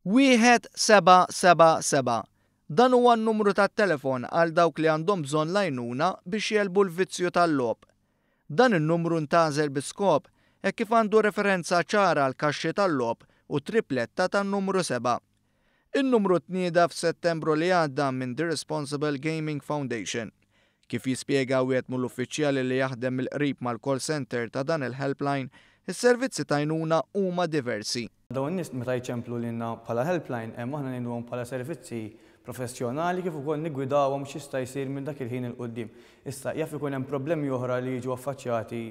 1777. Dan huwa n-numru tat-telefon għal dawk li għandhom bżonn l-għajnuna biex jegħlbu l-vizzju tal-logħob. Dan in-numru ntgħażel bi skop hekk kif għandu referenza ċara għall-kaxxi tal-logħob u tripletta tan-numru sebgħa. In-numru tnieda f'Settembru li għadda minn The Responsible Gaming Foundation. Kif jispjega wieħed mill-uffiċjali li jaħdem mill-qrib mal-call centre ta' dan il-helpline, is-servizzi t'għajnuna huma diversi. Dawn in-nies meta jċemplu lilna bħala helpline, aħna ngħinuhom bħala servizzi professjonali kif ukoll niggwidawhom x'jista' jsir minn dak il-ħin 'il quddiem. Issa, jaf ikun hemm problemi oħra li jiġu affaċċjati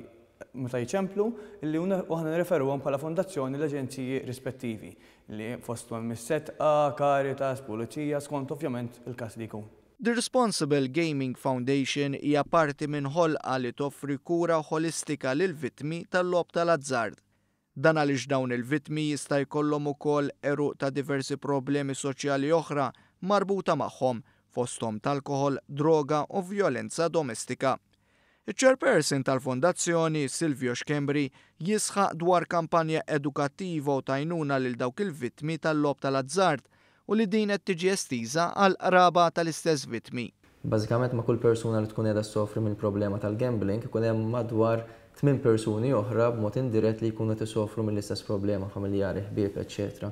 meta jċemplu li u aħna nirreferuhom bħala fondazzjoni l-aġenziji rispettivi li fosthom hemm is-Sedqa, Caritas, Pulizija, skont ovvjament il-każ li jkun. The Responsible Gaming Foundation hija parti minn ħolqa li toffri kura ħolistika lill-vittmi tal-logħob tal-azzard. Dan għaliex dawn il-vittmi jista' jkollhom ukoll għeruq ta' diversi problemi soċjali oħra marbuta magħhom, fosthom t'alkoħol, droga u vjolenza domestika. Iċ-chairperson tal-fondazzjoni, Silvio Schembri, jisħaq dwar kampanja edukattiva u t'għajnuna lil dawk il-vittmi tal-logħob tal-azzard u li din qed tiġi estiża għall-qraba tal-istess vittmi. Bażikament ma' kull persuna li tkun qiegħda ssofri mill-problema tal-gambling ikun hemm madwar tmien persuni oħra b'mod indirett li jkunu qed isofru mill-istess problema, familjari, ħbieb, eċċetera.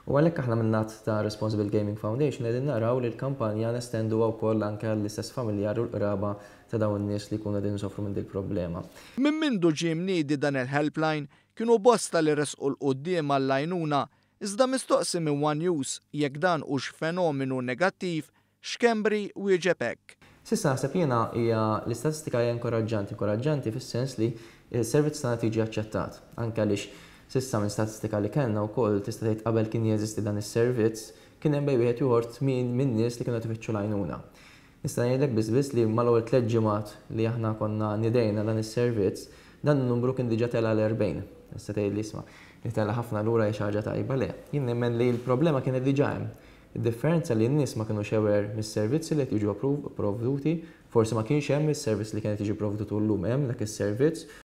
U għalhekk aħna min-naħa ta' Responsible Gaming Foundation qegħdin naraw li l-kampanja nestenduha wkoll anke għall-istess familjari u l-qraba ta' dawn in-nies li jkunu qegħdin isofru minn din il-problema. Minn mindu ġie mniedi dan il-helpline, kienu bosta li resqu 'l quddiem għall-għajnuna. Iżda mistoqsi minn One News jekk dan hux fenomenu negattiv, Schembri wieġeb hekk. S'issa naħseb jiena hija l-istatistika hija inkoraġġanti, inkoraġġanti fis-sens li s-servizz tagħna tiġi aċċettat. Anke għaliex s'issa minn statistika li kellna wkoll tista' tgħid qabel kien jeżisti dan is-servizz, kien hemm bejn wieħed u ieħor tmien minn nies li kienu qed ifittxu l-għajnuna. Nista' ngħidlek biss biss li mal-ewwel 3 ġimgħat li aħna konna nidejna dan is-servizz, dan in-numru kien diġà tela' l-40. Issa tgħidli, "Isma', li tela' ħafna lura hija xi ħaġa tajba?" Le. Jien nemmen li l-problema kienet diġà hemm. Id-differenza li n-nies ma kinux aware mis-servizzi li qed jiġu provduti, forsi ma kienx hemm is-servizz li kienet jiġi provdutu, llum hemm dak is-servizz.